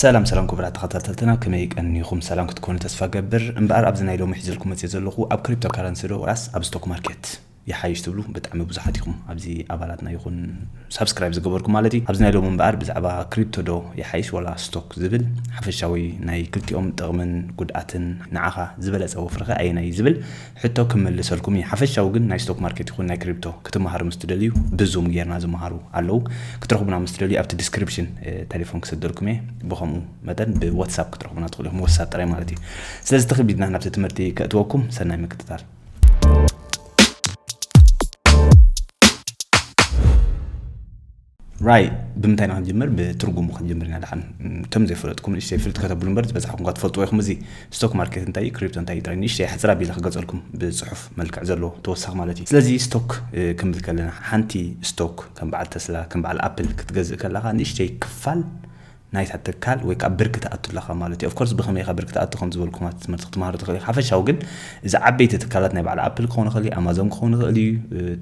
ሰላም ሰላም ክቡራት ተኸታተልትና፣ ከመይ ቀኒኹም? ሰላም ክትኮኑ ተስፋ ገብር። እምበኣር ኣብዚ ናይ ሎሚ ሒዘልኩም መፅእ ዘለኹ ኣብ ክሪፕቶ ካረንሲ ዶ ወላስ ኣብ ስቶክ ማርኬት ይሓይሽ ትብሉ ብጣዕሚ ብዙሓት ኢኹም። ኣብዚ ኣባላትና ይኹን ሳብስክራይብ ዝገበርኩም ማለት እዩ። ኣብዚ ናይ ሎሚ እምበኣር ብዛዕባ ክሪፕቶ ዶ ይሓይሽ ወላ ስቶክ ዝብል ሓፈሻዊ ናይ ክልቲኦም ጥቕምን ጉድኣትን ንዓኻ ዝበለፀ ወፍርኸ ኣየናይ እዩ ዝብል ሕቶ ክምልሰልኩም እዩ። ሓፈሻዊ ግን ናይ ስቶክ ማርኬት ይኹን ናይ ክሪፕቶ ክትመሃሩ ምስ ትደልዩ ብዙም ጌርና ዝመሃሩ ኣለዉ። ክትረኽቡና ምስ ትደልዩ ኣብቲ ዲስክሪፕሽን ቴሌፎን ክሰደልኩም እየ። ብኸምኡ መጠን ብዋትሳፕ ክትረኽቡና ትኽእሉ ኢኹም። ዋትሳፕ ጥራይ ማለት እዩ። ስለዚ ተኸቢድና ናብቲ ትምህርቲ ከእትወኩም። ሰናይ ምክትታል። ራይ ብምንታይ ኢና ክንጅምር? ብትርጉሙ ክንጅምር ኢና። ደሓን እቶም ዘይፈለጥኩም ንእሽተይ ፍልጥ ከተብሉ እምበር ዝበዛሕኩም እኳ ትፈልጥዎ ኢኹም። እዚ ስቶክ ማርኬት እንታይ እዩ፣ ክሪፕቶ እንታይ እዩ ጥራይ ንእሽተይ ሕፅር ኣቢለ ክገልፀልኩም፣ ብፅሑፍ መልክዕ ዘሎ ተወሳኺ ማለት እዩ። ስለዚ ስቶክ ክንብል ከለና ሓንቲ ስቶክ ከም በዓል ተስላ ከም በዓል ኣፕል ክትገዝእ ከለኻ ንእሽተይ ክፋል ናይታ ትካል ወይ ከዓ ብርኪ ትኣቱ ኣለኻ ማለት እዩ። ኦፍኮርስ ብኸመይ ኢኻ ብርኪ ትኣቱ ከም ዝበልኩም ኣብቲ ትምህርቲ ክትመሃሩ ትኽእል ኢኻ። ሓፈሻዊ ግን እዚ ዓበይቲ ትካላት ናይ በዓል ኣፕል ክኸውን ይኽእል እዩ፣ ኣማዞን ክኸውን ይኽእል እዩ፣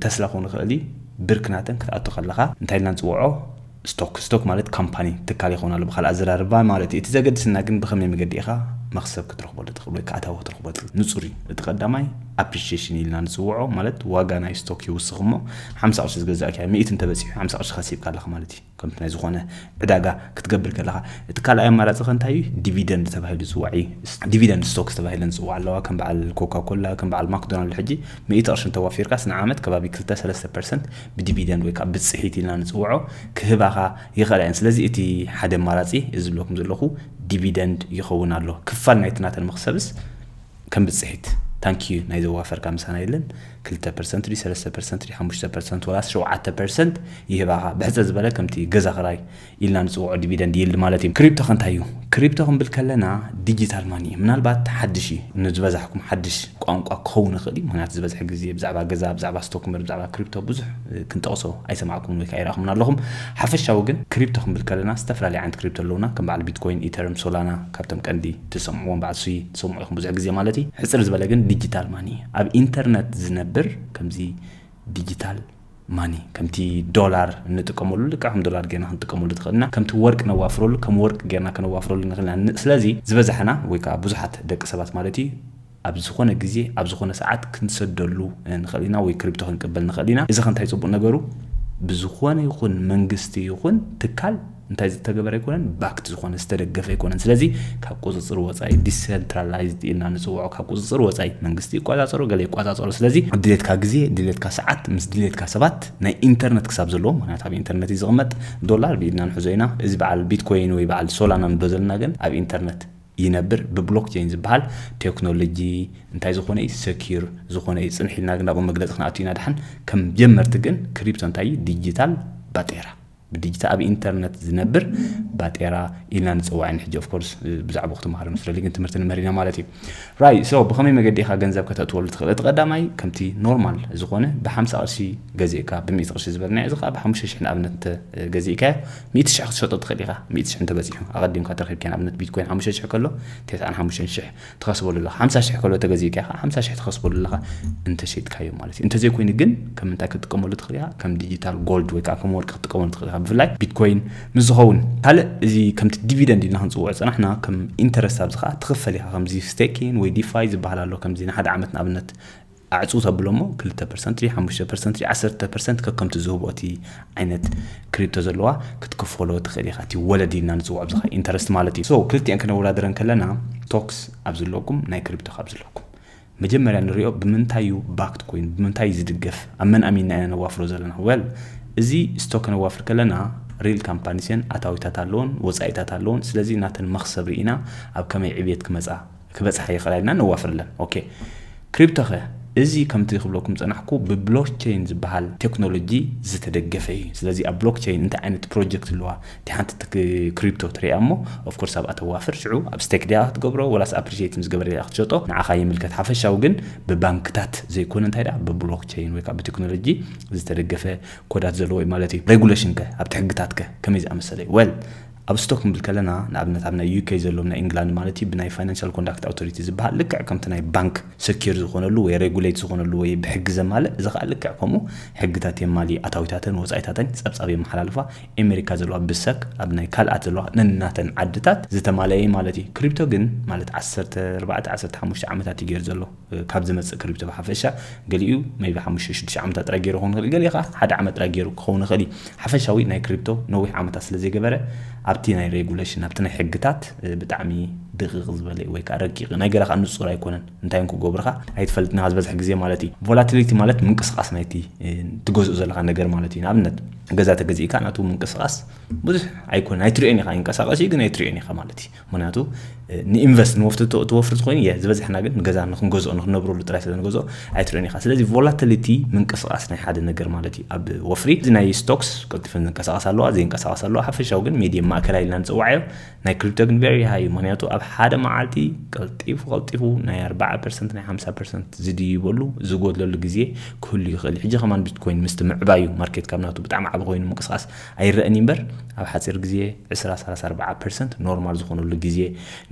ተስላ ክኸውን ይኽእል እዩ። ብርኪ ናተን ክትኣቱ ከለኻ እንታይ ኢልና ንፅውዖ? ስቶክ። ስቶክ ማለት ካምፓኒ ትካል ይኸውን ኣሎ ብካልእ ኣዘራርባ ማለት እዩ። እቲ ዘገድስና ግን ብኸመይ መገዲ ኢኻ መኽሰብ ክትረኽበሉ ትኽእል ወይ ከዓ ኣታዊ ክትረኽበሉ ትኽእል። ንፁር እዩ። እቲ ቀዳማይ ኣፕሪሺዬሽን ኢልና ንፅውዖ ማለት ዋጋ ናይ ስቶክ ይውስኽ እሞ ሓምሳ ቅርሺ ዝገዛእካዮ ሚእቲ እንተበፂሑ ሓምሳ ቅርሺ ከሲብካ ኣለኻ ማለት እዩ። ከምቲ ናይ ዝኾነ ዕዳጋ ክትገብር ከለኻ። እቲ ካልኣይ ኣማራፂ ከ እንታይ እዩ? ዲቪደንድ ተባሂሉ ዝፅዋዕ እዩ። ዲቪደንድ ስቶክስ ተባሂለን ዝፅዋዓ ኣለዋ። ከም በዓል ኮካ ኮላ ከም በዓል ማክዶናልድ ሕጂ ሚእቲ ቅርሺ እንተዋፊርካስ ንዓመት ከባቢ ክልተ ሰለስተ ፐርሰንት ብዲቪደንድ ወይ ከዓ ብፅሒት ኢልና ንፅውዖ ክህባኻ ይኽእላ እየን። ስለዚ እቲ ሓደ ኣማራፂ እዚ ዝብለኩም ዘለኹ ዲቪደንድ ይኸውን ኣሎ። ክፋል ናይቲ ናተን መኽሰብስ ከም ብፅሒት ታንኪዩ ናይ ዘዋፈርካ ምሳና የለን። ክልተ ፐርሰንት ድዩ ሰለስተ ፐርሰንት ድዩ ሓሙሽተ ፐርሰንት ወላስ ሸውዓተ ፐርሰንት ይህባኻ። ብሕፅር ዝበለ ከምቲ ገዛ ክራይ ኢልና ንፅውዖ ዲቪደንድ ይልድ ማለት እዩ። ክሪፕቶ ከ እንታይ እዩ? ክሪፕቶ ክንብል ከለና ዲጂታል ማኒ እዩ። ምናልባት ሓድሽ እዩ ንዝበዛሕኩም ሓድሽ ቋንቋ ክኸውን ይኽእል እዩ። ምክንያቱ ዝበዝሐ ግዜ ብዛዕባ ገዛ ብዛዕባ ስቶክ እምበር ብዛዕባ ክሪፕቶ ብዙሕ ክንጠቕሶ ኣይሰማዕኩምን ወይ ከዓ ኣይረኣኹምን ኣለኹም። ሓፈሻዊ ግን ክሪፕቶ ክንብል ከለና ዝተፈላለዩ ዓይነት ክሪፕቶ ኣለውና። ከም በዓል ቢትኮይን፣ ኢተርም፣ ሶላና ካብቶም ቀንዲ ትሰምዕዎም በዓል ሱይ ትሰምዑ ኢኹም ብዙሕ ግዜ ማለት እዩ። ሕፅር ዝበለ ግን ዲጂታል ማኒ ኣብ ኢንተርነት ዝነብር ከምዚ ዲጂታል ማኒ ከምቲ ዶላር እንጥቀመሉ ልክዕ ከም ዶላር ጌርና ክንጥቀመሉ ትኽእል ኢና። ከምቲ ወርቂ ነዋፍረሉ ከም ወርቂ ጌርና ከነዋፍረሉ ንኽእል ኢና። ን- ስለዚ ዝበዛሕና ወይ ከዓ ብዙሓት ደቂ ሰባት ማለት እዩ ኣብ ዝኾነ ግዜ ኣብ ዝኾነ ሰዓት ክንሰደሉ ንኽእል ኢና ወይ ክሪፕቶ ክንቅበል ንኽእል ኢና። እዚ ከ እንታይ ፅቡቅ ነገሩ? ብዝኾነ ይኹን መንግስቲ ይኹን ትካል እንታይ ዝተገበረ ኣይኮነን፣ ባክድ ዝኾነ ዝተደገፈ ኣይኮነን። ስለዚ ካብ ቁፅፅር ወፃኢ ዲሰንትራላይዝድ ኢልና ንፅውዖ፣ ካብ ቁፅፅር ወፃኢ መንግስቲ ይቆፃፀሮ ገለ ይቆፃፀሮ። ስለዚ ድሌትካ ግዜ ድሌትካ ሰዓት ምስ ድሌትካ ሰባት ናይ ኢንተርነት ክሳብ ዘለዎ፣ ምክንያቱ ኣብ ኢንተርነት እዩ ዝቕመጥ። ዶላር ብኢድና ንሕዞ ኢና። እዚ በዓል ቢትኮይን ወይ በዓል ሶላና ንብሎ ዘለና ግን ኣብ ኢንተርነት ይነብር ብብሎክቸይን ዝበሃል ቴክኖሎጂ እንታይ ዝኾነ እዩ ሰኪር ዝኾነ እዩ። ፅንሕ ኢልና ግን ናብኡ መግለፂ ክንኣቱ ኢና። ድሓን ከም ጀመርቲ ግን ክሪፕቶ እንታይ እዩ? ዲጂታል ባጤራ፣ ብዲጂታ ኣብ ኢንተርነት ዝነብር ባጤራ ኢልና ንፅዋዕ። ሕጂ ኦፍኮርስ ብዛዕባ ክትመሃር ምስ ደሊ ግን ትምህርቲ ንምህር ኢና ማለት እዩ። ራይ ሶ ብኸመይ መገዲ ኢኻ ገንዘብ ከተእትወሉ ትኽእል? እቲ ቀዳማይ ከምቲ ኖርማል ዝኾነ ብሓምሳ ቅርሺ ገዚእካ ብሚእቲ ቅርሺ ዝበልና እዚ ከዓ ብሓሙሽተ ሽሕ ንኣብነት እንተ ገዚእካዮ ሚእቲ ሽሕ ክትሸጦ ትኽእል ኢኻ። ሚእቲ ሽሕ እንተበፂሑ ኣቐዲምካ ተረኪብካ ንኣብነት ቢትኮይን ሓሙሽተ ሽሕ ከሎ ተስዓን ሓሙሽተን ሽሕ ትኸስበሉ ኣለኻ። ሓምሳ ሽሕ ከሎ ተገዚእካ ኢኻ ሓምሳ ሽሕ ትኸስበሉ ኣለኻ እንተሸጥካዮ ማለት እዩ። እንተዘይኮይኑ ግን ከም እንታይ ክትጥቀመሉ ትኽእል ኢኻ? ከም ዲጂታል ጎልድ ወይ ከዓ ከም ወርቂ ክትጥቀመሉ ትኽእል ኢኻ። ብፍላይ ቢትኮይን ምስ ዝኸውን ካልእ እዚ ከምቲ ዲቪደንድ ኢልና ክንፅውዖ ፀናሕና ከም ኢንተረስት ኣብዚ ከዓ ትኽፈል ኢኻ። ከምዚ ስቴኪን ወይ ዲፋይ ዝበሃል ኣሎ። ከምዚ ንሓደ ዓመት ንኣብነት ኣዕፁ ተብሎ እሞ ክልተ ፐርሰንት ድዩ ሓሙሽተ ፐርሰንት ድዩ ዓሰርተ ፐርሰንት ከከምቲ ዝህቦ እቲ ዓይነት ክሪፕቶ ዘለዋ ክትክፈሎ ትኽእል ኢኻ። እቲ ወለድ ኢልና ንፅውዖ ብዝኻ ኢንተረስት ማለት እዩ። ሶ ክልቲአን ክነወዳድረን ከለና ቶክስ ኣብ ዘለኩም ናይ ክሪፕቶ ካብ ዘለኩም መጀመርያ ንሪኦ ብምንታይ እዩ ባክድ ኮይኑ ብምንታይ እዩ ዝድገፍ ኣብ መን ኣሚንና ኢና ነዋፍሮ ዘለና? ወል እዚ ስቶክ ከነዋፍር ከለና ሪል ካምፓኒስ እየን ኣታዊታት ኣለዎን ወፃኢታት ኣለዎን። ስለዚ ናተን መኽሰብ ርኢና ኣብ ከመይ ዕብየት ክመፃ ክበፅሓ ይኽእላ ኢልና ነዋፍረለን። ኦኬ ክሪፕቶ ኸ? እዚ ከምቲ ክብለኩም ፀናሕኩ ብብሎክቸይን ዝበሃል ቴክኖሎጂ ዝተደገፈ እዩ። ስለዚ ኣብ ብሎክቸይን እንታይ ዓይነት ፕሮጀክት ኣለዋ እቲ ሓንቲ ክሪፕቶ ትሪኣ እሞ ኦፍኮርስ ኣብኣ ተዋፍር ሽዑ ኣብ ስቴክ ዲያ ክትገብሮ ወላስ ኣፕሪሺየት ምስ ገበረ ዲያ ክትሸጦ ንዓኻ ይምልከት። ሓፈሻዊ ግን ብባንክታት ዘይኮነ እንታይ ደኣ ብብሎክቸይን ወይ ከዓ ብቴክኖሎጂ ዝተደገፈ ኮዳት ዘለዎ እዩ ማለት እዩ። ሬጉሌሽን ከ ኣብቲ ሕግታት ከ ከመይ ዝኣመሰለ እዩ? ወል ኣብ ስቶክ ክንብል ከለና ንኣብነት ኣብ ናይ ዩ ኬ ዘለዎም ናይ ኢንግላንድ ማለት እዩ ብናይ ፋይናንሻል ኮንዳክት ኣውቶሪቲ ዝበሃል ልክዕ ከምቲ ናይ ባንክ ሰኪር ዝኾነሉ ወይ ሬጉሌት ዝኾነሉ ወይ ብሕጊ ዘማልእ እዚ ከዓ ልክዕ ከምኡ ሕግታት የማሊ ኣታዊታተን ወፃኢታተን ፀብፃብ የመሓላልፋ። ኣሜሪካ ዘለዋ ብሰክ ኣብ ናይ ካልኣት ዘለዋ ነናተን ዓድታት ዝተማለየ ማለት እዩ። ክሪፕቶ ግን ማለት ዓሰርተ ኣርባዕተ ዓሰርተ ሓሙሽተ ዓመታት እዩ ገይሩ ዘሎ ካብ ዝመፅእ ክሪፕቶ ብሓፈሻ ገሊኡ maybe ሓሙሽተ ሽዱሽተ ዓመታት ጥራይ ገይሩ ክኸውን ይኽእል ገሊኡ ከዓ ሓደ ዓመት ጥራይ ገይሩ ክኸውን ይኽእል እዩ። ሓፈሻዊ ናይ ክሪፕቶ ነዊሕ ዓመታት ስለ ዘይገበረ ኣብቲ ናይ ሬጉሌሽን ኣብቲ ናይ ሕግታት ብጣዕሚ ድቕቕ ዝበለ ወይ ከዓ ረቂቕ ናይ ገለ ከዓ ንፁር ኣይኮነን። እንታይ ክገብርካ ኣይትፈልጥን ኢኻ ዝበዝሕ ግዜ ማለት እዩ። ቮላቲሊቲ ማለት ምንቅስቃስ ናይቲ ትገዝኡ ዘለካ ነገር ማለት እዩ። ንኣብነት ገዛ ተገዚእካ ናቱ ምንቅስቃስ ብዙሕ ኣይኮነን ኣይትሪኦን ኢኻ። ይንቀሳቀስ እዩ ግን ኣይትሪኦን ኢኻ ማለት እዩ። ምክንያቱ ንኢንቨስት ንወፍሪ ትወፍሪ ተኮይኑ የ ዝበዝሕና ግን ገዛ ንክንገዝኦ ንክነብረሉ ጥራይ ስለ ንገዝኦ ኣይትሪኦን ኢኻ። ስለዚ ቮላቲሊቲ ምንቅስቃስ ናይ ሓደ ነገር ማለት እዩ። ኣብ ወፍሪ እዚ ናይ ስቶክስ ቀልጢፈን ዝንቀሳቀስ ኣለዋ ዘይንቀሳቀስ ኣለዋ። ሓፈሻዊ ግን ሜዲየም ማእከላይ ኢልና ንፅዋዓዮ። ናይ ክሪፕቶ ግን very high እዩ። ምክንያቱ ኣብ ሓደ መዓልቲ ቀልጢፉ ቀልጢፉ ናይ ኣርባዓ ፐርሰንት ናይ ሓምሳ ፐርሰንት ዝድይበሉ ዝጎድለሉ ግዜ ክህሉ ይኽእል። ሕጂ ከማን ቢትኮይን ምስቲ ምዕባዩ ማርኬት ካብ ናቱ ብጣዕሚ ዓቢ ኮይኑ ምንቅስቃስ ኣይረእን እዩ እምበር ኣብ ሓፂር ግዜ ዕስራ ሰላሳ ኣርባዓ ፐርሰንት ኖርማል ዝኾነሉ ግዜ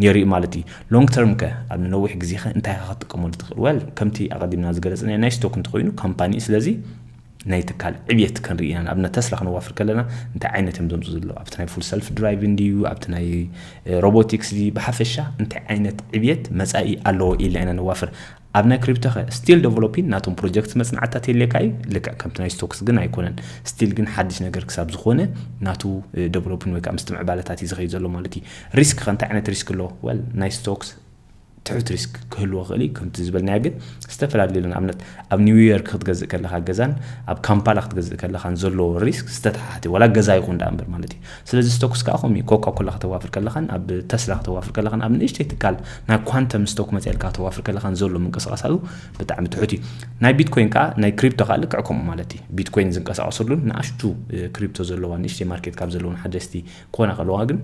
ነይሩ እዩ ማለት እዩ። ሎንግ ተርም ከ ኣብ ነዊሕ ግዜ ከ እንታይ ኢኻ ክትጥቀመሉ ትኽእል? ወል ከምቲ ኣቐዲምና ዝገለፅና ናይ ስቶክ እንተኮይኑ ካምፓኒ ስለዚ ናይ ትካል ዕብየት ክንርኢ ኢና። ንኣብነት ተስላ ክንዋፍር ከለና እንታይ ዓይነት እዮም ዘምፅኡ ዘለዉ ኣብቲ ናይ ፉል ሰልፍ ድራይቭ እንድዩ ኣብቲ ናይ ሮቦቲክስ ድዩ ብሓፈሻ እንታይ ዓይነት ዕብየት መፃኢ ኣለዎ ኢልና ኢና ንዋፍር። ኣብ ናይ ክሪፕቶ ከ ስቲል ዴቨሎፒን ናቶም ፕሮጀክት መፅናዕትታት የድልየካ እዩ። ልክዕ ከምቲ ናይ ስቶክስ ግን ኣይኮነን። ስቲል ግን ሓድሽ ነገር ክሳብ ዝኾነ ናቱ ዴቨሎፒን ወይ ከዓ ምስቲ ምዕባለታት እዩ ዝኸይድ ዘሎ ማለት እዩ። ሪስክ ከ እንታይ ዓይነት ሪስክ ኣሎ? ወል ናይ ስቶክስ ትሑት ሪስክ ክህልዎ ክእል እዩ። ከምቲ ዝበልናዮ ግን ዝተፈላለዩ ንኣብነት ኣብ ኒውዮርክ ክትገዝእ ከለካ ገዛን ኣብ ካምፓላ ክትገዝእ ከለካን ዘለዎ ሪስክ ዝተተሓሓተ ዋላ ገዛ ይኹን ደኣ እምበር ማለት እዩ። ስለዚ ስቶክስ ከዓ ከምኡ እዩ። ኮካ ኮላ ከተዋፍር ከለኻን ኣብ ተስላ ከተዋፍር ከለኻን ኣብ ንእሽተይ ትካል ናይ ኳንተም ስቶክ መፅኤልካ ከተዋፍር ከለኻን ዘሎ ምንቅስቃሳቱ ብጣዕሚ ትሑት እዩ። ናይ ቢትኮይን ከዓ ናይ ክሪፕቶ ከዓ ልክዕ ከምኡ ማለት እዩ። ቢትኮይን ዝንቀሳቀሰሉን ንኣሽቱ ክሪፕቶ ዘለዋ ንእሽተይ ማርኬት ካብ ዘለውን ሓደስቲ ክኾና ከለዋ ግን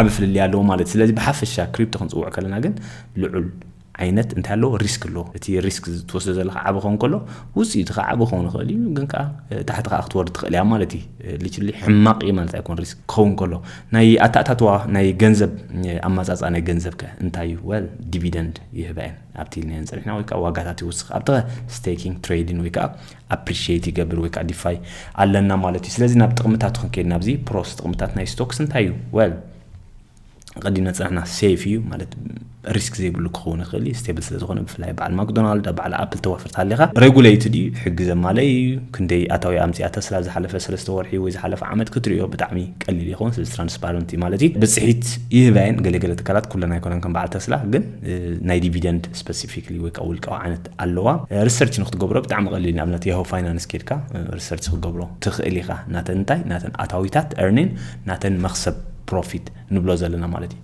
ዓቢ ፍልልይ ኣለዎ ማለት እዩ። ስለዚ ብሓፈሻ ክሪፕቶ ክንፅውዕ ከለና ግን ልዑል ዓይነት እንታይ ኣለዎ ሪስክ ኣለዎ። እቲ ሪስክ ትወስዶ ዘለካ ዓቢ ክኸውን ከሎ ውፅኢቱ ከዓ ዓቢ ክኸውን ይኽእል እዩ፣ ግን ከዓ ታሕቲ ከዓ ክትወርድ ትኽእል እያ ማለት እዩ። ሊትራሊ ሕማቕ እዩ ማለት ኣይኮን ሪስክ ክኸውን ከሎ ናይ ኣታእታትዋ ናይ ገንዘብ ኣመፃፅኣ ናይ ገንዘብ ከ እንታይ እዩ? ወል ዲቪደንድ ይህባ እየን ኣብቲ ኢልናየን ፀኒሕና ወይ ከዓ ዋጋታት ይውስኽ ኣብቲ ስቴኪንግ ትሬዲንግ ወይ ከዓ ኣፕሪሺየት ይገብር ወይ ከዓ ዲፋይ ኣለና ማለት እዩ። ስለዚ ናብ ጥቕምታቱ ክንከይድ ናብዚ ፕሮስ ጥቕምታት ናይ ስቶክስ እንታይ እዩ? ወል ቀዲምና ፅናሕና ሴፍ እዩ ማለት ሪስክ ዘይብሉ ክኸውን ይኽእል እዩ። ስቴብል ስለ ዝኾነ ብፍላይ በዓል ማክዶናልድ ኣብ በዓል ኣፕል ተዋፍር ተሃሊኻ ሬጉሌትድ እዩ። ሕጊ ዘማለይ እዩ። ክንደይ ኣታዊ ኣምፅኣ ተስላ ዝሓለፈ ሰለስተ ወርሒ ወይ ዝሓለፈ ዓመት ክትሪኦ ብጣዕሚ ቀሊል ይኸውን። ስለዚ ትራንስፓረንት እዩ ማለት እዩ። ብፅሒት ይህባየን ገለገለ ትካላት ኩለን ኣይኮነን ከም በዓል ተስላ ግን ናይ ዲቪደንድ ስፐሲፊክሊ ወይ ከዓ ውልቃዊ ዓይነት ኣለዋ። ሪሰርች ንክትገብሮ ብጣዕሚ ቀሊል ንኣብነት ያሆ ፋይናንስ ኬድካ ሪሰርች ክትገብሮ ትኽእል ኢኻ። ናተን እንታይ ናተን ኣታዊታት ኤርኒን ናተን መክሰብ ፕሮፊት ንብሎ ዘለና ማለት እዩ።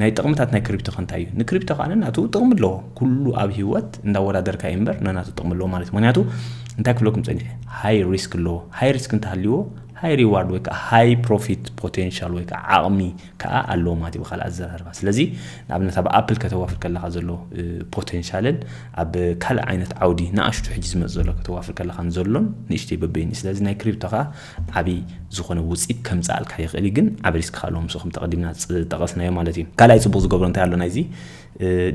ናይ ጥቕምታት ናይ ክሪፕቶ ከ እንታይ እዩ? ንክሪፕቶ ከዓ ናቱ ጥቕሚ ኣለዎ። ኩሉ ኣብ ህይወት እንዳወዳደርካ እዩ እምበር ነናቱ ጥቕሚ ኣለዎ ማለት እዩ። ምክንያቱ እንታይ ክብለኩም ፀኒሐ ሃይ ሪስክ ኣለዎ። ሃይ ሪስክ እንተሃልዎ ሃይ ሪዋርድ ወይ ከዓ ሃይ ፕሮፊት ፖቴንሻል ወይ ከዓ ዓቕሚ ከዓ ኣለዎ ማለት እዩ ብካልእ ኣዘራርባ። ስለዚ ንኣብነት ኣብ ኣፕል ከተዋፍር ከለካ ዘሎ ፖቴንሻልን ኣብ ካልእ ዓይነት ዓውዲ ንኣሽቱ ሕጂ ዝመፅ ዘሎ ከተዋፍር ከለካን ዘሎን ንእሽተይ በበይኑ። ስለዚ ናይ ክሪፕቶ ከዓ ዓብይ ዝኾነ ውፅኢት ከምፅኣልካ ይኽእል እዩ፣ ግን ዓብ ሪስክ ካልኦ ምስ ከም ተቐዲምና ዝጠቐስናዮ ማለት እዩ። ካልኣይ ፅቡቕ ዝገብሮ እንታይ ኣሎ ናይዚ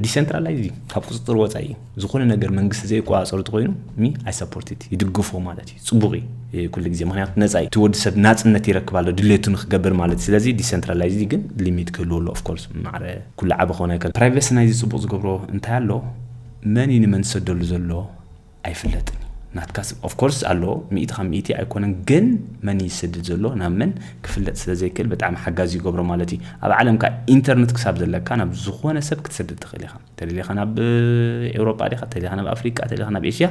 ዲሰንትራላይዝ እዩ። ካብ ቁፅፅር ወፃኢ እዩ። ዝኾነ ነገር መንግስቲ ዘይቆፃፀሩ ተኮይኑ ሚ ኣይ ሰፖርት ይድግፎ ማለት እዩ። ፅቡቕ እዩ ኩሉ ግዜ ምክንያቱ ነፃ እዩ። እቲ ወዲ ሰብ ናፅነት ይረክብ ኣሎ ድሌቱ ንክገብር ማለት እዩ። ስለዚ ዲሰንትራላይዝ ግን ሊሚት ክህልዎ ኣሎ። ኦፍኮርስ ማዕረ ኩሉ ዓበ ክኾነ ኣይከል ፕራይቬሲ ናይዚ ፅቡቕ ዝገብሮ እንታይ ኣሎ መን እዩ ንመን ዝሰደሉ ዘሎ ኣይፍለጥን እዩ። ናትካስ ኦፍኮርስ ኣሎ ሚእቲ ካብ ሚእቲ ኣይኮነን፣ ግን መን ይሰድድ ዘሎ ናብ መን ክፍለጥ ስለ ዘይክእል ብጣዕሚ ሓጋዚ ይገብሮ ማለት እዩ። ኣብ ዓለም ከዓ ኢንተርነት ክሳብ ዘለካ ናብ ዝኾነ ሰብ ክትሰድድ ትኽእል ኢኻ። ተደሊኻ ናብ ኤውሮጳ ዲኻ፣ ተደሊኻ ናብ ኣፍሪቃ፣ ተደሊኻ ናብ ኤሽያ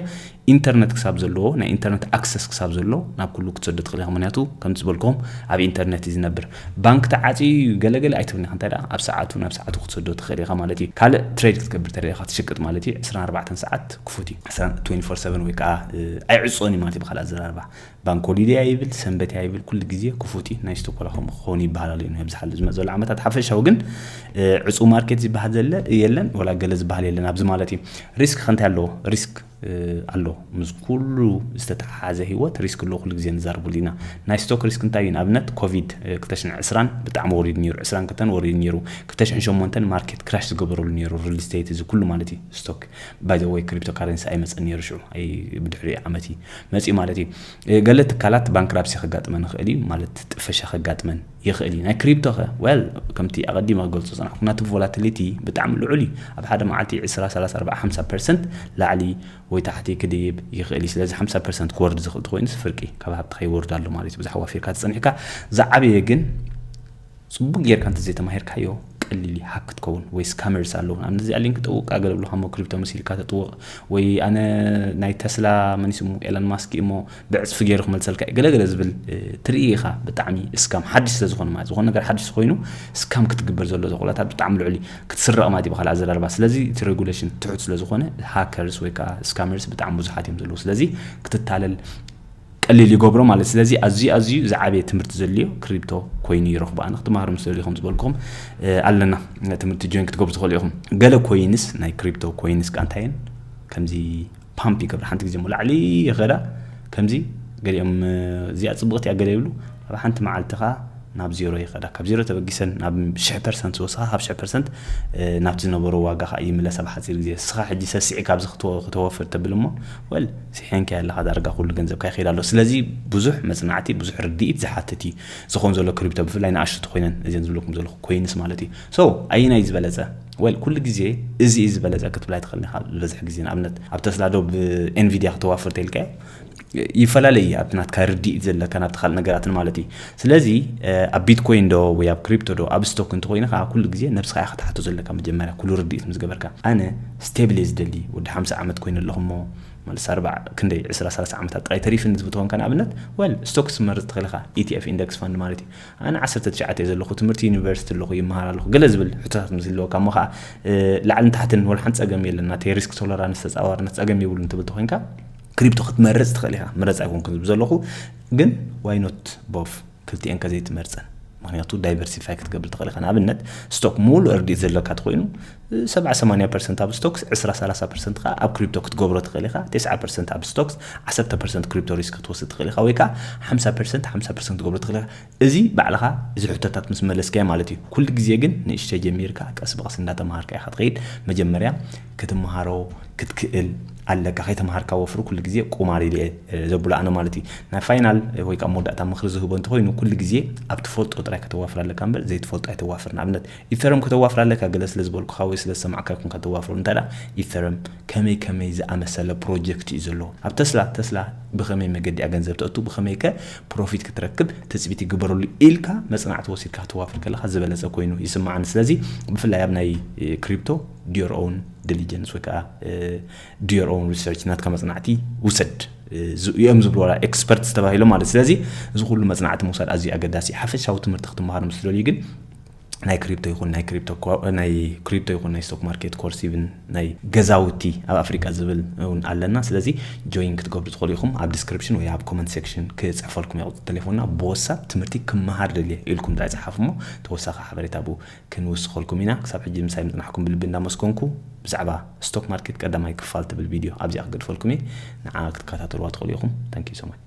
ኢንተርነት ክሳብ ዘለዎ ናይ ኢንተርነት ኣክሰስ ክሳብ ዘሎ ናብ ኩሉ ክትሰዶ ትኽእል ኢኻ። ምክንያቱ ከምቲ ዝበልኩም ኣብ ኢንተርነት እዩ ዝነብር። ባንክ ተዓፅዩ ገለገለ ኣይትብልኒ ኢኻ። እንታይ ደኣ ኣብ ሰዓቱ ናብ ሰዓቱ ክትሰዶ ትኽእል ኢኻ ማለት እዩ። ካልእ ትሬድ ክትገብር ተደሊኻ ትሽቅጥ ማለት እዩ ዕስራን ኣርባዕተን ሰዓት ክፉት እዩ። ትዌንቲ ፎር ሰቨን ወይ ከዓ ኣይዕፅኦን እዩ ማለት እዩ። ብካልእ ኣዘራርባ ባንክ ሆሊደይ ኣይብል ሰንበት ኣይብል ኩሉ ግዜ ክፉት እዩ። ናይ ስቶክ ዋላ ከምኡ ክኸውን ይበሃል ኣሎ እዩ ኣብዚ ሓሉ ዝመፅ ዘሎ ዓመታት ሓፈሻዊ ግን ዕፁ ማርኬት ዝበሃል ዘለ የለን ወላ ገለ ዝበሃል የለን ኣብዚ ማለት እዩ። ሪስክ ከ እንታይ ኣለዎ? ሪስክ ኣሎ። ምስ ኩሉ ዝተተሓሓዘ ህይወት ሪስክ ኣሎ። ኩሉ ግዜ ንዛረበሉ ኢና። ናይ ስቶክ ሪስክ እንታይ እዩ? ንኣብነት ኮቪድ ክልተ ሽሕን ዕስራን ብጣዕሚ ወሪዱ ነይሩ። ዕስራን ክልተን ወሪዱ ነይሩ። ክልተ ሽሕን ሸሞንተን ማርኬት ክራሽ ዝገበረሉ ነይሩ። ሪል ስቴት፣ እዚ ኩሉ ማለት እዩ። ስቶክ ባይ ዘ ወይ ክሪፕቶ ካረንሲ ኣይመፀን ነይሩ ሽዑ። ብድሕሪ ዓመት እዩ መፂኡ ማለት እዩ። ገለ ትካላት ባንክራፕሲ ከጋጥመን ይኽእል እዩ፣ ማለት ጥፈሻ ከጋጥመን ይኽእል እዩ። ናይ ክሪፕቶ ከ? ወል ከምቲ ኣቐዲመ ክገልጾ ዝጸናሕኩ ናቲ ቮላቲሊቲ ብጣዕሚ ልዑል እዩ። ኣብ ሓደ መዓልቲ ዕስራ፣ ሰላሳ፣ ኣርባዓ፣ ሓምሳ ፐርሰንት ላዕሊ ወይ ታሕቲ ክድይብ ይኽእል እዩ። ስለዚ ሓምሳ ፐርሰንት ክወርድ ዝኽእል ተኾይኑስ ፍርቂ ካብ ሃብትኻ ይወርድ ኣሎ ማለት እዩ። ብዙሕ ኣዋፊርካ ተጸኒሕካ ዝዓበየ ግን ጽቡቅ ጌርካ እንተዘይተማሂርካዮ ቀሊል እዩ ሃክ ክትከውን ወይ ስካመርስ ኣለዉ። ንኣብነት እዚኣ ሊንክ ጥውቅ ኣገለ ብሉኻ እሞ ክሪፕቶ መሲልካ ተጥውቕ ወይ ኣነ ናይ ተስላ መን እዩ ስሙ ኤለን ማስክ እሞ ብዕፅፊ ገይሩ ክመልሰልካ እዩ ገለገለ ዝብል ትርኢ ኢኻ። ብጣዕሚ ስካም ሓድሽ ስለዝኾነ ማለት ዝኾነ ነገር ሓድሽ ኮይኑ ስካም ክትግበር ዘሎ ኩነታት ብጣዕሚ ልዑል እዩ። ክትስረቕ ማለት እዩ ብካልእ ኣዘራርባ። ስለዚ እቲ ሬጉሌሽን ትሑት ስለዝኾነ ሃከርስ ወይ ከዓ ስካመርስ ብጣዕሚ ብዙሓት እዮም ዘለዉ። ስለዚ ክትታለል ቀሊል ይገብሮ ማለት። ስለዚ ኣዝዩ ኣዝዩ ዝዓበየ ትምህርቲ ዘድልዮ ክሪፕቶ ኮይኑ ይረኽቦ። ኣነ ክትመሃሩ ምስ ደልዩ ከም ዝበልኩም ኣለና ትምህርቲ ጆይን ክትገብሩ ትኽእሉ ኢኹም። ገለ ኮይንስ ናይ ክሪፕቶ ኮይንስ ከ እንታይ እየን? ከምዚ ፓምፕ ይገብር። ሓንቲ ግዜ ሞ ላዕሊ ይኸዳ ከምዚ ገሊኦም እዚኣ ጽብቕቲ እያ ገለ ይብሉ። ኣብ ሓንቲ መዓልቲ ከኣ ናብ ዜሮ ይኸዳ። ካብ ዜሮ ተበጊሰን ናብ ሽሕ ፐርሰንት ዝወስኻ ካብ ሽሕ ፐርሰንት ናብቲ ዝነበሮ ዋጋ ከኣ ይምለስ ኣብ ሓጺር ግዜ። ንስኻ ሕጂ ሰሲዕካ ኣብዚ ክተወፍር ተብል እሞ ወል ስሒንካ ኣለኻ ዳርጋ ኩሉ ገንዘብካ ይኸይድ ኣሎ። ስለዚ ብዙሕ መጽናዕቲ ብዙሕ ርድኢት ዝሓትት እዩ ዝኸውን ዘሎ ክሪፕቶ ብፍላይ ንኣሽቱ ኮይነን እዚን ዝብለኩም ዘለኹ ኮይንስ ማለት እዩ። ሶ ኣየናይ ዝበለጸ? ወል ኩሉ ግዜ እዚ እዩ ዝበለጸ ክትብል ኣይትኽእልን ኢኻ። ዝበዝሕ ግዜ ንኣብነት ኣብ ተስላ ዶ ብኤንቪድያ ክተዋፍር ተልካ ይፈላለ እዩ ኣብቲ ናትካ ርድኢት ዘለካ ናብቲ ካልእ ነገራትን ማለት እዩ። ስለዚ ኣብ ቢትኮይን ዶ ወይ ኣብ ክሪፕቶ ዶ ኣብ ስቶክ እንተኮይኑ ከዓ ኩሉ ግዜ ነብስኻ ኢኻ ክትሓቶ ዘለካ መጀመርያ ኩሉ ርድኢት ምስ ገበርካ። ኣነ ስቴብል እየ ዝደሊ ወዲ ሓምሳ ዓመት ኮይኑ ኣለኹ እሞ ማለት ኣርባ ክንደይ ዕስራ ሰላሳ ዓመታት ጥራይ ተሪፍኒ ዝብል ተኾንካ ንኣብነት ወል ስቶክስ መርፅ ትኽእል ኢኻ። ኢቲኤፍ ኢንደክስ ፋንድ ማለት እዩ። ኣነ ዓሰርተ ትሽዓተ እየ ዘለኹ ትምህርቲ ዩኒቨርሲቲ ኣለኹ ይመሃር ኣለኹ ገለ ዝብል ሕቶታት ምስ ዝህልወካ እሞ ከዓ ላዕልን ታሕትን ወላ ሓንቲ ፀገም የለን ናተይ ሪስክ ቶለራንስ ተፃዋርነት ፀገም የብሉን ትብል ተኾንካ ክሪፕቶ ክትመርጽ ትኽእል ኢኻ። ምረጽ ኣይኮንኩን ዝብል ዘለኹ ግን why not both ክልቲኤን ከዘይትመርጸን? ምክንያቱ ዳይቨርሲፋይ ክትገብር ትኽእል ኢኻ። ንኣብነት ስቶክ ሙሉእ ርድኢት ዘለካ ተኾይኑ ሰብዓ ሰማንያ ፐርሰንት ኣብ ስቶክስ ዕስራ ሰላሳ ፐርሰንት ከዓ ኣብ ክሪፕቶ ክትገብሮ ትኽእል ኢኻ። ተስዓ ፐርሰንት ኣብ ስቶክስ ዓሰርተ ፐርሰንት ክሪፕቶ ሪስክ ክትወስድ ትኽእል ኢኻ ወይ ከዓ ሓምሳ ፐርሰንት ሓምሳ ፐርሰንት ክትገብሮ ትኽእል ኢኻ። እዚ ባዕልኻ እዚ ሕቶታት ምስ መለስካዮ ማለት እዩ። ኩሉ ግዜ ግን ንእሽተይ ጀሚርካ ቀስ ብቐስ እንዳተምሃርካ ኢኻ ትኸይድ። መጀመርያ ክትምሃሮ ክትክእል ኣለካ። ከይተምሃርካ ወፍሪ ኩሉ ግዜ ቁማር ኢለ እየ ዘብሎ ኣነ ማለት እዩ። ናይ ፋይናል ወይ ከዓ መወዳእታ ምኽሪ ዝህቦ እንተኾይኑ ኩሉ ግዜ ኣብ ትፈልጦ ጥራይ ከተዋፍር ኣለካ እምበር ዘይትፈልጦ ኣይተዋፍር። ንኣብነት ኢተረም ከተዋፍር ኣለካ ገለ ስለ ዝበልኩኻ ወይ ስለ ዝሰማዕካ ይኹን ከተዋፍሮ እንተ ኢተረም ከመይ ከመይ ዝኣመሰለ ፕሮጀክት እዩ ዘለዎ ኣብ ተስላ ተስላ ብኸመይ መገዲ እያ ገንዘብ ተእቱ ብኸመይ ከ ፕሮፊት ክትረክብ ትፅቢት ይግበረሉ ኢልካ መፅናዕቲ ወሲድካ ክትዋፍር ከለካ ዝበለፀ ኮይኑ ይስማዓኒ። ስለዚ ብፍላይ ኣብ ናይ ክሪፕቶ do your own diligence ወይ ከዓ do your own research ናትካ መፅናዕቲ ውሰድ እዮም ዝብሉ ዋላ ኤክስፐርትስ ተባሂሎም ማለት። ስለዚ እዚ ኩሉ መፅናዕቲ ምውሳድ ኣዝዩ ኣገዳሲ። ሓፈሻዊ ትምህርቲ ክትምሃር ምስ ትደልዩ ግን ናይ ክሪፕቶ ይኹን ናይ ክሪፕቶ ኮ- ናይ ክሪፕቶ ይኹን ናይ ስቶክ ማርኬት ኮርስ ኢቭን ናይ ገዛውቲ ኣብ ኣፍሪቃ ዝብል እውን ኣለና። ስለዚ ጆይን ክትገብሩ ትኽእሉ ኢኹም። ኣብ ዲስክሪፕሽን ወይ ኣብ ኮመንት ሴክሽን ክፅሕፈልኩም እየ ቁፅሪ ቴሌፎንና። ብወሳብ ትምህርቲ ክመሃር ደልየ ኢልኩም ጥራይ ፀሓፉ እሞ ተወሳኺ ሓበሬታ ብኡ ክንውስኸልኩም ኢና። ክሳብ ሕጂ ምሳይ ምፅናሕኩም ብልቢ እንዳመስገንኩ ብዛዕባ ስቶክ ማርኬት ቀዳማይ ክፋል ትብል ቪድዮ ኣብዚኣ ክገድፈልኩም እየ። ንዓ ክትከታተልዋ ትኽእሉ ኢኹም። Thank you so much።